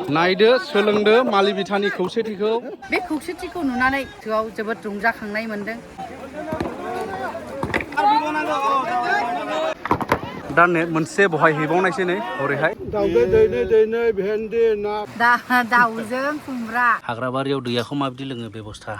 नायदो सोलोंदो मालिबिटानि खौसेथिखौ बे खौसेथिखौ नुनानै गोसोआव जोबोद रंजाखांनाय मोनदों दा मोनसे बहाय हैबावनायसै नै हरैहाय दाउदै दैनै भेन्दि ना दाउजों खुमब्रा हाग्राबारियाव दैयाखौ माबायदि लोङो बेबस्था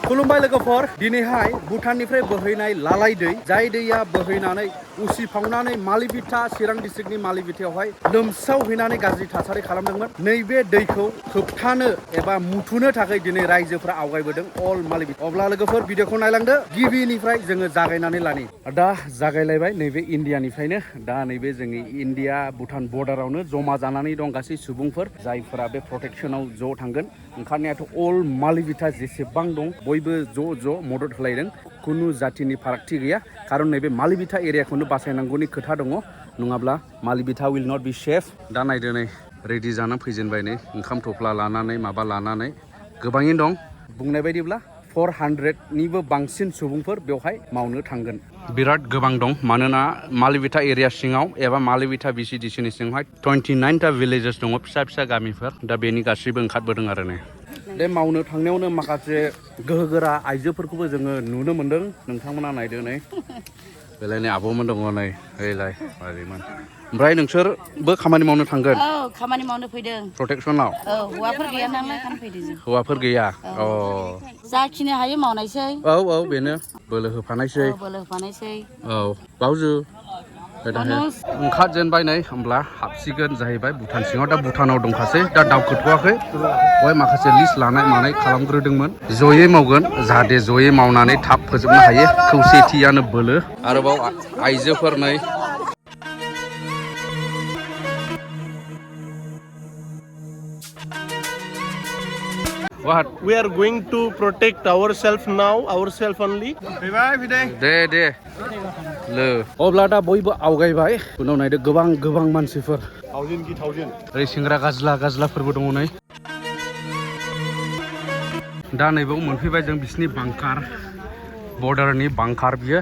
खुलुमबाय लोगोफोर दिनैहाय भुटाननिफ्राय बोहैनाय लालाय दै जाय दैया बोहैनानै उसिफावनानै मालिबिटा चिरां डिस्ट्रिक्टनि मालिबिटायावहाय लोमसावहैनानै गाज्रि थासारि खालामदोंमोन नैबे दैखौ होबथानो एबा मुथुनो थाखाय दिनै रायजोफोरा आवगायबोदों अल मालिबिटा अब्ला लोगोफोर भिडिअखौ नायलांदो गिबिनिफ्राय जोङो जागायनानै लानि दा जागायलायबाय नैबे इण्डियानिफ्रायनो दा नैबे जोंनि इण्डिया भुटान बर्डारावनो जमा जानानै दं गासै सुबुंफोर जायफोरा बे प्रटेक्शनाव ज' थांगोन ओंखारनायाथ' अल मालिबिटा जेसेबां दं बयबो ज' मदद होलायदों खुनु जातिनि फारागथि गैया खारन नैबे मालिबिटा एरियाखौनो बासायनांगौनि खोथा दङ नङाब्ला मालिबिटा विल नट बि सेफ दा नायदो नै रेडि जानानै फैजेनबाय नै ओंखाम थफ्ला लानानै माबा लानानै गोबाङैनो दं बुंनाय बायदिब्ला 400निबो बांसिन सुबुंफोर बेवहाय मावनो थांगोन बिराद गोबां दं मानोना मालिबिटा एरिया सिङाव एबा मालिबिटा BCDCनि सिङावहाय 29टा भिलेजेस दङ फिसा फिसा गामिफोर दा बेनि गासैबो ओंखारबोदों आरो नै बे मावनो थांनायावनो माखासे गोहोगोरा आइजोफोरखौबो जोङो नुनो मोन्दों नोंथांमोना नायदो नै बेलाय नै आब'मोन दङ नै ओइलाय मादैमोन ओमफ्राय नोंसोरबो खामानि मावनो थांगोन औ खामानि मावनो फैदों प्रटेक्शनाव औ हौवाफोर गैया नालाय खान फैदों जों हौवाफोर गैया अ जाखिनि हायो मावनायसै औ बेनो बोलो होफानायसै औ बावजो ओंखारजेनबाय नै होमब्ला हाबसिगोन जाहैबाय भुटान सिङाव दा भुटानाव दंखासै दा दावखोथ'वाखै बेवहाय माखासे लिस्ट लानाय मानाय खालामग्रोदोंमोन जयै मावगोन जाहाथे जयै मावनानै थाब फोजोबनो हायो खौसेथियानो बोलो आरोबाव आइजोफोर नै What? We are going to protect ourselves now, ourselves only. दे लो अब्ला दा बयबो आवगायबाय उनाव नायदो गोबां मानसिफोर ओरै सेंग्रा गाज्लाफोरबो दङ नै दा नैबेयाव मोनफैबाय जों बिसिनि बांकार बर्डारनि बांकार बियो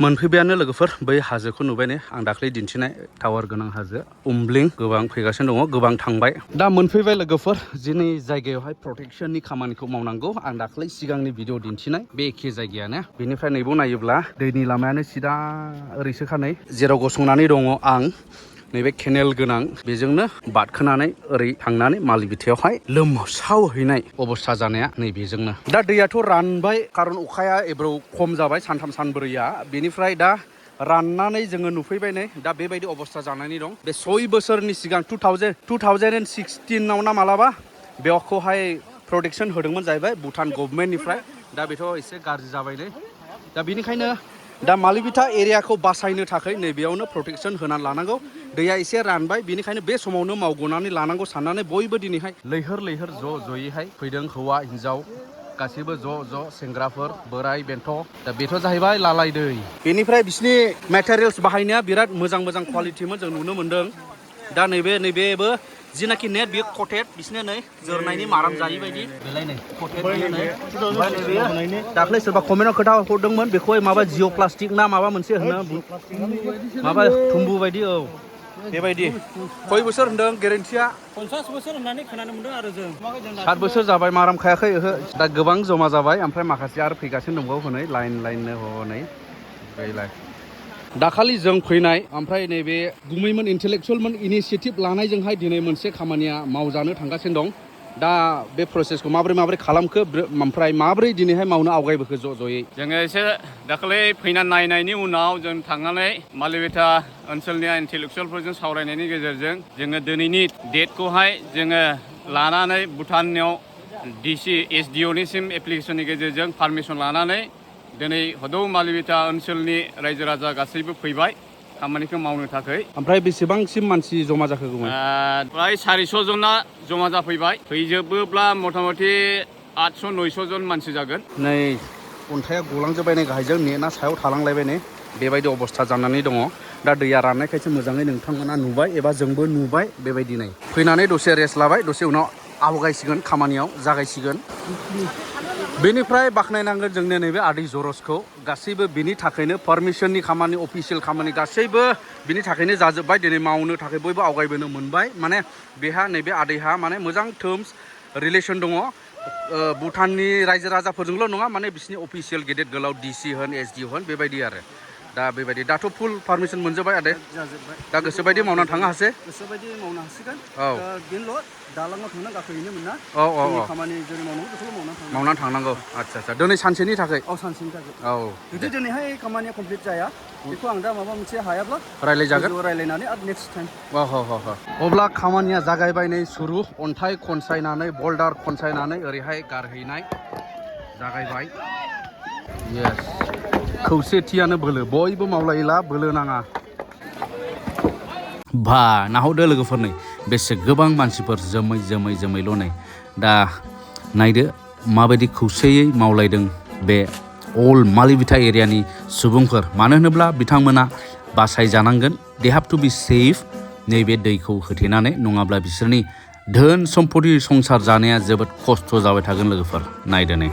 मोनफैबायानो लोगोफोर बै हाजोखौ नुबाय ने आं दाख्लै दिन्थिनाय टावार गोनां हाजो उमब्लिं गोबां फैगासिनो दङ गोबां थांबाय दा मोनफैबाय लोगोफोर जोंनि जायगायावहाय प्रटेक्शननि खामानिखौ मावनांगौ आं दाख्लै सिगांनि भिडिअ दिन्थिनाय बे एखे जायगायानो बेनिफ्राय नैबाव नायोब्ला दैनि लामायानो सिदा ओरैसोखानै जेराव गसंनानै दङ आं नैबे केनेल गोनां बेजोंनो बारखोनानै ओरै थांनानै मालिबिटायावहाय लोमसावहैनाय अबस्था जानाया नैबेजोंनो दा दैयाथ' रानबाय खारन अखाया एब्राव खम जाबाय सानथाम सानब्रैया बेनिफ्राय दा राननानै जोङो नुफैबाय नै दा बेबायदि अबस्था जानानै दं बे 6 बोसोरनि सिगां 2016आव ना मालाबा बेवखौहाय प्रटेक्शन होदोंमोन जाहैबाय भुटान गभर्नमेन्टनिफ्राय दा बेथ' एसे गाज्रि जाबाय नै दा बेनिखायनो दा मालिबिटा एरियाखौ बासायनो थाखाय नैबेयावनो प्रटेक्शन होनानै लानांगौ दैया एसे रानबाय बेनिखायनो बे समावनो मावग'नानै लानांगौ साननानै बयबो दिनैहाय लैहोर ज'यैहाय फैदों हौवा हिन्जाव गासैबो ज' सेंग्राफोर बोराय बेन्थ दा बेथ' जाहैबाय लालाय दै बेनिफ्राय बिसिनि मेटेरियल्स बाहायनाया बिराद मोजां क्वालिटिमोन जों नुनो मोन्दों दा नैबेबो जिनाखि नेट बियो कटेड बिसिनो नै जोरनायनि माराम जायै बायदि बेलाय नै कटेड दाख्लै सोरबा कमेन्टआव खोथा हरदोंमोन बेखौहाय माबा जिअ प्लास्टिक ना माबा मोनसे होनो माबा थुम्बु बायदि औ बेबायदि खय बोसोर होनदों गेरेन्टिया 50 बोसोर होननानै खोनानो मोनदों आरो जों 7 बोसोर जाबाय माराम खायाखै ओहो दा गोबां जमा जाबाय ओमफ्राय माखासे आरो फैगासिनो दंबावो हनै लाइननो हनै बैलाय दाखालि जों फैनाय ओमफ्राय नैबे गुमैमोन इन्टेलेक्सुवेलमोन इनिशियेटिभ लानायजोंहाय दिनै मोनसे खामानिया मावजानो थांगासिनो दं दा बे प्रसेसखौ माबोरै खालामखो ओमफ्राय माबोरै दिनैहाय मावनो आवगायबोखो ज'यै जोङो एसे दाखालि फैना नायनायनि उनाव जों थांनानै मालिबिटा ओनसोलनि इन्टेलेक्सुवेलफोरजों सावरायनायनि गेजेरजों जोङो दिनैनि डेटखौहाय जोङो लानानै भुटानाव DC SDOनिसिम एप्लिकेसननि गेजेरजों पारमिसन लानानै दिनै हदौ मालिबिटा ओनसोलनि रायजो राजा गासैबो फैबाय खामानिखौ मावनो थाखाय ओमफ्राय बेसेबांसिम मानसि जमा जाखो प्राय 400 जना जमा जाफैबाय फैजोबोब्ला मथा-मथि 800-900 जन मानसि जागोन नै अन्थाइया गलांजोबबाय नै गाहायजों नेटआ सायाव थालांलायबाय नै बेबायदि अबस्था जानानै दङ दा दैया राननायखायसो मोजाङै नोंथांमोना नुबाय एबा जोंबो नुबाय बेबायदि नै फैनानै दसे रेस्ट लाबाय दसे उनाव आवगायसिगोन खामानियाव जागायसिगोन बेनिफ्राय बाख्नायनांगोन जोंनि नैबे आदै जरसखौ गासैबो बिनि थाखायनो पारमिसननि खामानि अफिसियेल खामानि गासैबो बिनि थाखायनो जाजोब्बाय दिनै मावनो थाखाय बयबो आवगायबोनो मोनबाय माने बेहा नैबे आदैहा माने मोजां टार्म्स रिलेसन दङ भुटाननि रायजो राजाफोरजोंल' नङा माने बिसिनि अफिसियेल गेदेर गोलाव डिसि होन एसडि होन बेबायदि आरो दा बेबायदि दाथ' फुल पारमिसन मोनजोब्बाय आदै जाजोब्बाय दा गोसोबायदि मावनानै थांनो हासै गोसोबायदि मावनो हासिगोन औ बेनोल' दालाङाव थांना गाखोहैनो मोना औ औ जोंनि औ खामानि जेरै मावनांगौ बेखौल' मावनानै थांनांगौ आदसा आदसा दिनै सानसेनि थाखाय औ सानसेनि थाखाय औ जुदि दिनैहाय खामानिया कमप्लिट जाया बेखौ आं दा माबा मोनसे हायाब्ला रायलायजागोन रायलायनानै आरो नेक्स्ट टाइम अब्ला खामानिया जागायबाय नै सुरु अन्थाइ खनसायनानै बल्डार खनसायनानै ओरैहाय गारहैनाय जागायबाय येस खौसेथियानो बोलो बयबो मावलायला बोलो नाङा बा नाहरदो लोगोफोर नै बेसे गोबां मानसिफोर जोमै जोमै जोमैल' नै दा नायदो माबायदि खौसेयै मावलायदों बे अल मालिभिटा एरियानि सुबुंफोर मानो होनोब्ला बिथांमोना बासायजानांगोन दे हाभ टु बि सेफ नैबे दैखौ होथेनानै नङाब्ला बिसोरनि धोन सम्पति संसार जानाया जोबोद खस्थ' जाबाय थागोन लोगोफोर नायदो नै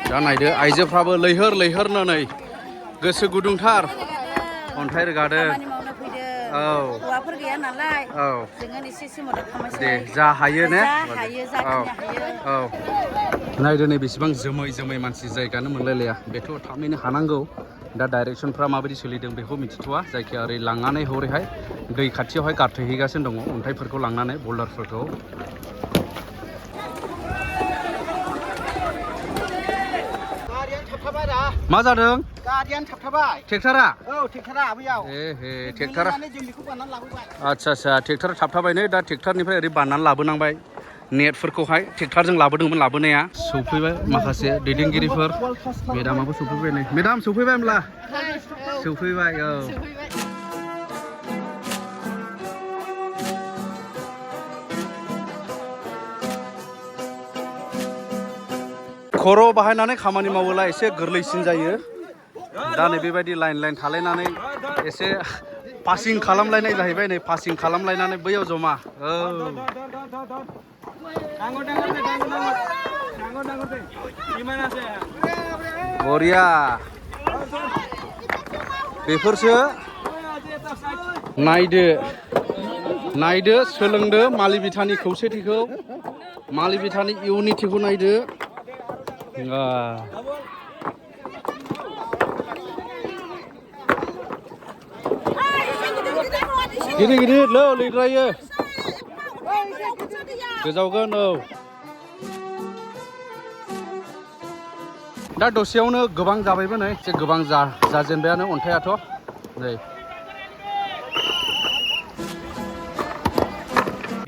दा नायदो आइजोफ्राबो लैहोर लैहोरनो नै गोसो गुदुंथार अन्थाइ रोगादों खामानि मावनो फैदों औ हौवाफोर गैया नालाय औ जोङो एसे एसे मदद खालामनोसै दे जा हायो ने जा हायो जाखिनि हायो औ नायदो नै बेसेबां जोमै जोमै मानसि जायगानो मोनलायलाया बेथ' थाबैनो हानांगौ दा डाइरेक्सनफ्रा माबायदि सोलिदों बेखौ मिथिथ'वा जायखिया ओरै लांनानै हरैहाय दै खाथियावहाय गारथेहैगासिनो दङ अन्थाइफोरखौ लांनानै बल्डारफोरखौ मा जादों गारियानो थाबथाबाय ट्रेक्टरा औ ट्रेक्टरा बैयाव ट्रेक्टरा जों बेखौ बाननानै लाबोबाय आदसा आदसा ट्रेक्टर थाबथाबायनो दा ट्रेक्टरनिफ्राय ओरै बाननानै लाबोनांबाय नेटफोरखौहाय ट्रेक्टरजों लाबोदोंमोन लाबोनाया सौफैबाय माखासे दैदेनगिरिफोर मेदामाबो सौफैबाय नै मेदाम सौफैबाय होमब्ला सौफैबाय औ खर' बाहायनानै खामानि मावोला एसे गोरलैसिन जायो दा नै बेबायदि लाइन लाइन थालायनानै एसे पासिं खालामलायनाय जाहैबाय नै पासिं खालामलायनानै बैयाव जमा औ बरिया बेफोरसो नायदो सोलोंदो मालिभिटानि खौसेथिखौ मालिभिटानि इउनिटिखौ नायदो गिदिर गिदिर लिररायो गोजावगोन औ दा दसेयावनो गोबां जाबायबो नै एसे गोबां जाजेनबायानो अन्थाइयाथ' नै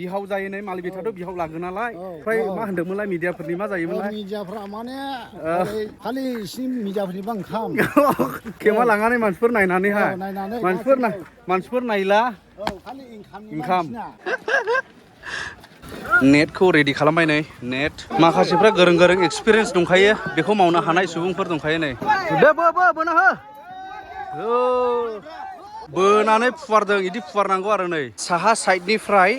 बिहाव जायो नै मालिभिटाथ' बिहाव लागोन नालाय ओमफ्राय मा होनदोंमोनलाय मिडियाफोरनि मा जायोमोनलाय मिडियाफ्रा माने खालि इसिनि मिडियाफोरनिबा ओंखाम खेमा लांनानै मानसिफोर नायनानैहाय मानसिफोर नायला खालि ओंखाम नेटखौ रेडि खालामबाय नै नेट माखासेफ्रा गोरों गोरों एक्सपिरियेन्स दंखायो बेखौ मावनो हानाय सुबुंफोर दंखायो नै दे बोना हो बोनानै फुवारदों इदि फुवारनांगौ आरो नै साहा साइडनिफ्राय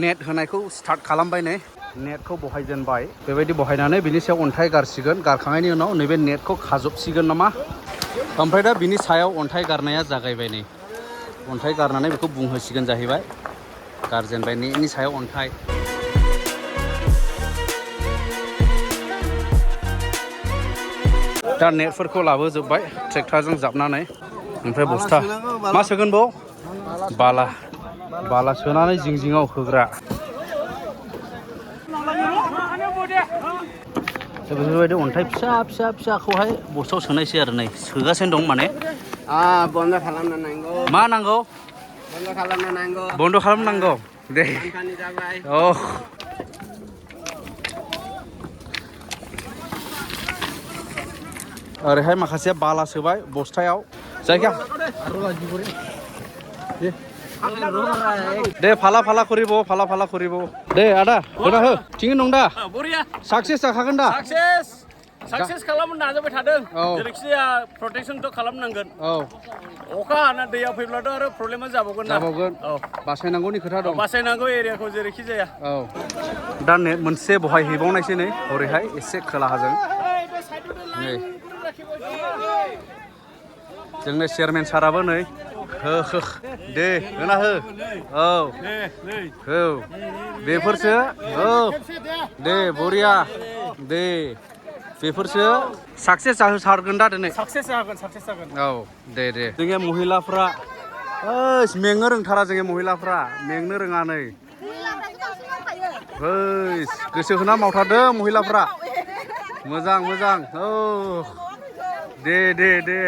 नेट होनायखौ स्टार्ट खालामबाय नै नेटखौ बहायजेनबाय बेबायदि बहायनानै बिनि सायाव अन्थाइ गारसिगोन गारखांनायनि उनाव नैबे नेटखौ खाजोबसिगोन नामा ओमफ्राय दा बिनि सायाव अन्थाइ गारनाया जागायबाय नै अन्थाइ गारनानै बेखौ बुंहोसिगोन जाहैबाय गारजेनबाय नेटनि सायाव अन्थाइ दा नेटफोरखौ लाबोजोब्बाय ट्रेक्टरजों जाबनानै ओमफ्राय बस्था मा सोगोन बाव बाला सोनानै जिं जिङाव होग्रा बेफोरबायदि अन्थाइ फिसाखौहाय बस्थायाव सोनायसै आरो नै सोगासिनो दं माने बन्द खालामनांगौ मा नांगौ बन्द खालामनांगौ दे ओरैहाय माखासे बाला सोबाय बस्थायाव जायगा दे फाला करिब दे आदा होना हो थिगैनो दं दा बरिया साक्सेस जाखागोन दा साक्सेस साक्सेस खालामनो नाजाबाय थादों औ जेरैखिजाया प्रटेक्सनथ' खालामनांगोन औ अखा हाना दैया फैब्लाथ' आरो प्रब्लेमा जाबावगोन ना जाबावगोन औ बासायनांगौनि खोथा दं बासायनांगौ एरियाखौ जेरैखि जाया औ दा नै मोनसे बहाय हैबावनायसै नै हरैहाय एसे खोलाहाजों नै जोंनो चेयारमेन साराबो नै हो दे होना हो औ औ बेफोरसो औ दे बरिया दे बेफोरसो साक्सेस जाहोसारगोन दा दिनै साक्सेस जागोन औ दे जोंनि महिलाफ्रा मेंनो रोंथारा जोंनि महिलाफ्रा मेंनो रोङा नै गोसो होना मावथारदों महिलाफ्रा मोजां औ दे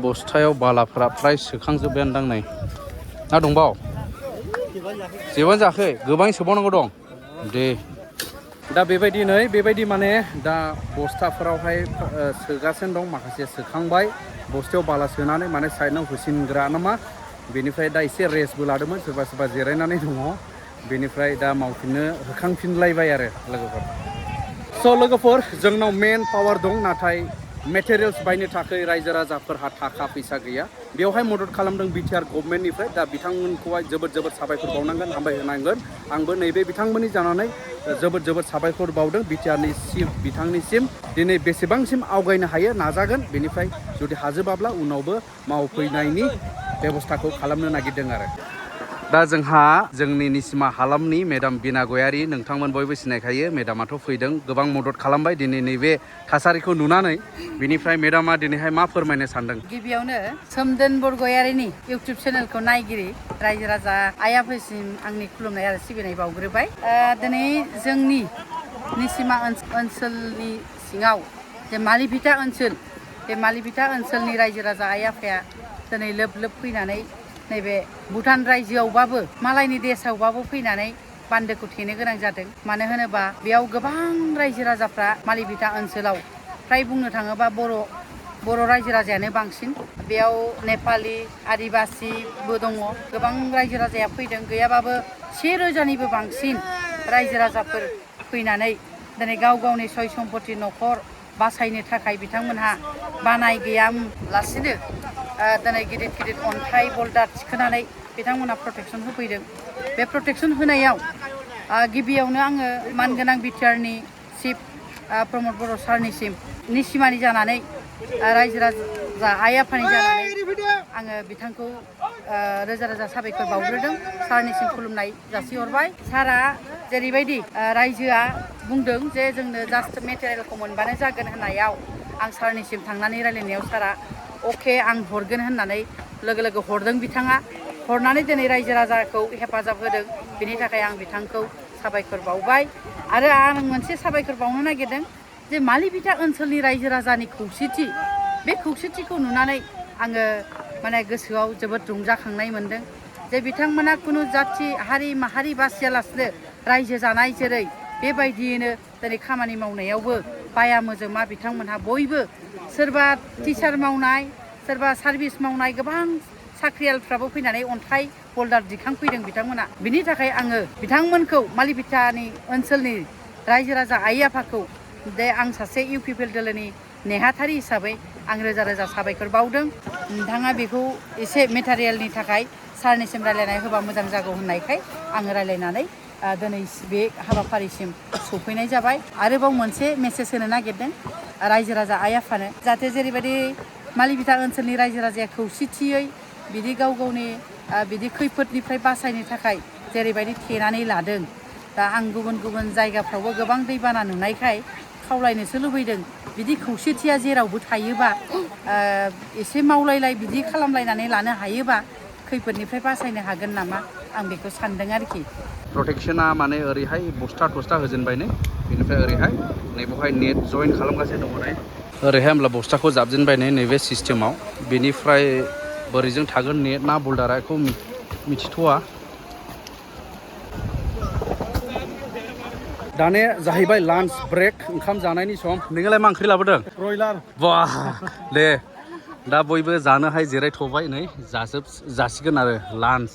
बस्थायाव बालाफ्रा फ्राय सोखांजोब्बायानो नै ना दंबाव जेबो जायाखै गोबां सोबावनांगौ दं दे दा बेबायदि माने दा बस्थाफोरावहाय सोगासिनो दं माखासे सोखांबाय बस्थायाव बाला सोनानै माने साइडआव होसिनग्रा नामा बेनिफ्राय दा एसे रेस्टबो लादोंमोन सोरबा जिरायनानै दङ बेनिफ्राय दा मावफिननो होखांफिनलायबाय आरो लोगोफोर जोंनाव मेन पावार दं नाथाय मेटेरियल्स बायनो थाखाय रायजो राजाफोरहा थाखा फैसा गैया बेवहाय मदद खालामदों बिटिआर गभर्नमेन्टनिफ्राय दा बिथांमोनखौहाय जोबोद साबायखर बावनांगोन हामबाय होनांगोन आंबो नैबे बिथांमोननि जानानै जोबोद साबायखर बावदों बिथांनिसिम दिनै बेसेबांसिम आवगायनो हायो नाजागोन बेनिफ्राय जुदि हाजोबाब्ला उनावबो मावफैनायनि बेबस्थाखौ खालामनो नागिरदों आरो दा जोंहा जोंनि निसिमा हालामनि मेडाम बिना गयारि नोंथांमोन बयबो सिनायखायो मेडामाथ' फैदों गोबां मदद खालामबाय दिनै नैबे थासारिखौ नुनानै बिनिफ्राय मेडामा दिनैहाय मा फोरमायनो सानदों गिबियावनो सोमदोन बरगयारिनि इउटुब चेनेलखौ नायगिरि रायजो राजा आइ आफासिम आंनि खुलुमनाय आरो सिबिनाय बावग्रोबाय दिनै जोंनि निसिमा ओनसोलनि सिङाव जे मालिभिटा ओनसोल बे मालिभिटा ओनसोलनि रायजो राजा आइ आफाया दिनै लोब फैनानै नैबे भुटान रायजोआवबाबो मालायनि देशआवबाबो फैनानै बान्दोखौ थेनो गोनां जादों मानो होनोबा बेयाव गोबां रायजो राजाफ्रा मालिभिटा ओनसोलाव फ्राय बुंनो थाङोबा बर' रायजो राजायानो बांसिन बेयाव नेपालि आदिबासिबो दङ गोबां रायजो राजाया फैदों गैयाबाबो 1000निबो बांसिन रायजो राजाफोर फैनानै दिनै गावनि सय सम्पति न'खर बासायनो थाखाय बिथांमोनहा बानाय गैयालासिनो दिनै गिदिर अन्थाइ बल्दार थिखोनानै बिथांमोनहा प्रटेक्सन होफैदों बे प्रटेक्सन होनायाव गिबियावनो आङो मानगोनां बिटिआरनि चिफ प्रमद बर' सारनिसिम निसिमानि जानानै रायजो राजा आइ आफानि जानानै आङो बिथांखौ रोजा साबायखर बावग्रोदों सारनिसिम खुलुमनाय जासिहरबाय सारा जेरैबायदि रायजोआ बुंदों जे जोंनो जास्ट मेटेरियेलखौ मोनबानो जागोन होननायाव आं सारनिसिम थांनानै रायलायनायाव सारा अके आं हरगोन होननानै लोगो हरदों बिथाङा हरनानै दिनै रायजो राजाखौ हेफाजाब होदों बेनि थाखाय आं बिथांखौ साबायखर बावबाय आरो आं मोनसे साबायखर बावनो नागिरदों जे मालिभिटा ओनसोलनि रायजो राजानि खौसेथि बे खौसेथिखौ नुनानै आङो माने गोसोआव जोबोद रंजाखांनाय मोनदों जे बिथांमोना खुनु जाथि हारि माहारि बासियालासिनो रायजो जानाय जेरै बेबायदियैनो दिनै खामानि मावनायावबो बाया मोजोमा बिथांमोनहा बयबो सोरबा टिचार मावनाय सोरबा सार्भिस मावनाय गोबां साख्रियालफ्राबो फैनानै अन्थाइ बल्दार दिखांफैदों बिथांमोना बिनि थाखाय आङो बिथांमोनखौ मालिभिटानि ओनसोलनि रायजो राजा आइ आफाखौ दे आं सासे इउपिपिएल दोलोनि नेहाथारि हिसाबै आं रोजा साबायखर बावदों नोंथाङा बेखौ एसे मेटेरियेलनि थाखाय सारनिसिम रायलायनाय होबा मोजां जागौ होननायखाय आङो रायलायनानै दिनै बे हाबाफारिसिम सफैनाय जाबाय आरोबाव मोनसे मेसेज होनो नागिरदों रायजो राजा आइ आफानो जाहाथे जेरैबायदि मालिभिटा ओनसोलनि रायजो राजाया खौसेथियै बिदि गावनि बिदि खैफोदनिफ्राय बासायनो थाखाय जेरैबायदि थेनानै लादों दा आं गुबुन जायगाफ्रावबो गोबां दैबाना नुनायखाय खावलायनोसो लुबैदों बिदि खौसेथिया जेरावबो थायोबा एसे मावलायलाय बिदि खालामलायनानै लानो हायोबा खैफोदनिफ्राय बासायनो हागोन नामा आं बेखौ सानदों आरोखि प्रटेक्शना माने ओरैहाय बस्था थस्था होजेनबाय नै बेनिफ्राय ओरैहाय नैबेवहाय नेट जइन खालामगासिनो दङ नै ओरैहाय होमब्ला बस्थाखौ जाबजेनबाय नैबे सिस्टेमाव बेनिफ्राय बोरैजों थागोन नेट ना बल्दारा बेखौ मिथिथ'वा दाने जाहैबाय लान्च ब्रेक ओंखाम जानायनि सम नोंलाय मा ओंख्रि लाबोदों ब्रयलार वाह दे दा बयबो जानोहाय जिरायथ'बाय नै जासिगोन आरो लान्च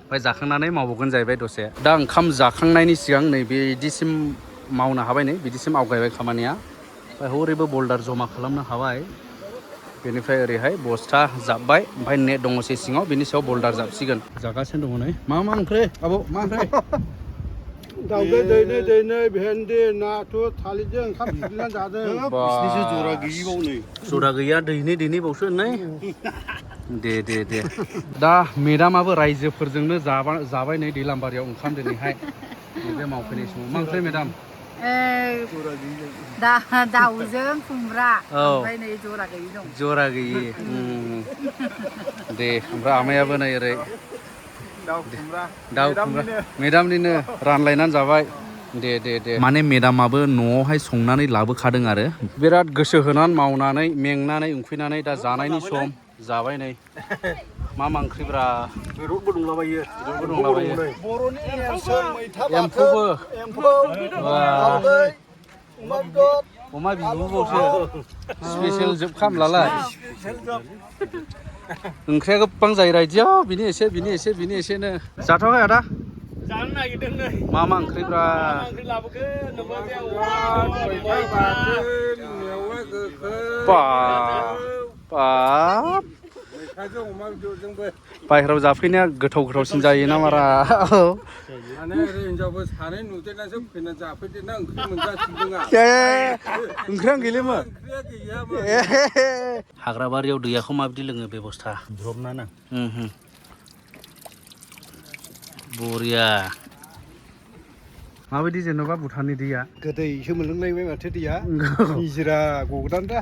ओमफ्राय जाखांनानै मावबावगोन जाहैबाय दसे दा ओंखाम जाखांनायनि सिगां नै बिदिसिम मावनो हाबाय नै बिदिसिम आवगायबाय खामानिया ओमफ्राय हरैबो बल्डार जमा खालामनो हाबाय बेनिफ्राय ओरैहाय बस्था जाब्बाय ओमफ्राय नेट दङसै सिङाव बिनि सायाव बल्डार जाबसिगोन जागासिनो दङ नै मा ओंख्रि आबौ मा ओंख्रि दाउदै दैनै भेन्दि नाथुर थालिरजों ओंखाम सिफ्लेना जादों बिसनिसो जरा गैयिबाव नै जरा गैया दैनै बावसो नै दे दा मेदामाबो रायजोफोरजोंनो जाबाय नै दैलामबारियाव ओंखाम दिनैहाय बे मावफैनाय समाव मा ओंख्रि मेदाम दाउजों खुमब्रा ओमफ्राय नै जरा गैयि दं जरा गैयि दे ओमफ्राय आमायाबो नै ओरै दाउ खुमब्रा मेदामनिनो रानलायनानै जाबाय दे माने मेदामाबो न'आवहाय संनानै लाबोखादों आरो बिराद गोसो होनानै मावनानै मेंनानै उखैनानै दा जानायनि सम जाबाय नै मा ओंख्रिब्रा बेदरबो दंलाबायो बर'नि नेरसोन मैथा एम्फौबो एम्फौ दाउदै अमा बेदर अमा बिबुबावसो स्पेशेल जोब खामलालाय ओंख्रिया गोबां जायो रायजोआव बिनि एसेनो जाथ'वाखै आदा जानो नागिरदों नै मा ओंख्रिब्रा ओंख्रि लाबोगोन मैथा बाथोन मेवाइ गोखै बाब मैथाजों अमा बेदरजोंबो बाहेरायाव जाफैनाया गोथावसिन जायो ना मारा माने हिनजावबो सानै नुदेरनासो फैना जाफैदेरना ओंख्रि मोनजासिगोन ओंख्रिया गैलैमोन ओंख्रिया गैयामोन हाग्राबारियाव दैयाखौ माबायदि लोङो बेबस्था द्रबना बरिया माबायदि जेन'बा भुटाननि दैया गोदैसो मोनलोंलायबाय माथो दैया निजिरा गगोदान दा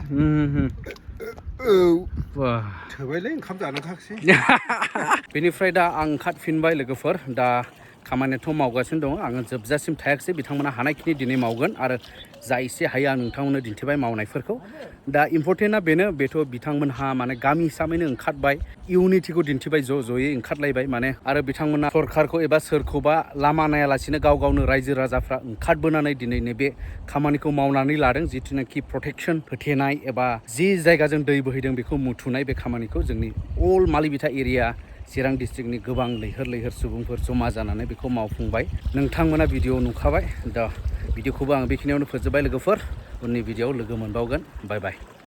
थोबायलै ओंखाम जानो थाखायसै बेनिफ्राय दा आं ओंखारफिनबाय लोगोफोर दा खामानियाथ' मावगासिनो दङ आङो जोबजासिम थायाखिसै बिथांमोना हानायखिनि दिनै मावगोन आरो जा एसे हायो आं नोंथांमोननो दिन्थिबाय मावनायफोरखौ दा इम्परटेन्टआ बेथ' बिथांमोनहा माने गामि हिसाबैनो ओंखारबाय इउनिटिखौ दिन्थिबाय ज'यै ओंखारलायबाय माने आरो बिथांमोना सरखारखौ एबा सोरखौबा लामा नायालासिनो गावनो रायजो राजाफ्रा ओंखारबोनानै दिनै नैबे खामानिखौ मावनानै लादों जिथुनाखि प्रटेक्सन होथेनाय एबा जि जायगाजों दै बोहैदों बेखौ मुथुनाय बे खामानिखौ जोंनि अल मालिबिटा एरिया चिरां डिस्ट्रिक्टनि गोबां लैहोर सुबुंफोर जमा जानानै बेखौ मावफुंबाय नोंथांमोना भिडिअ नुखाबाय दा भिडिअखौबो आं बेखिनियावनो फोजोबबाय लोगोफोर उननि भिडिअआव लोगो मोनबावगोन बाय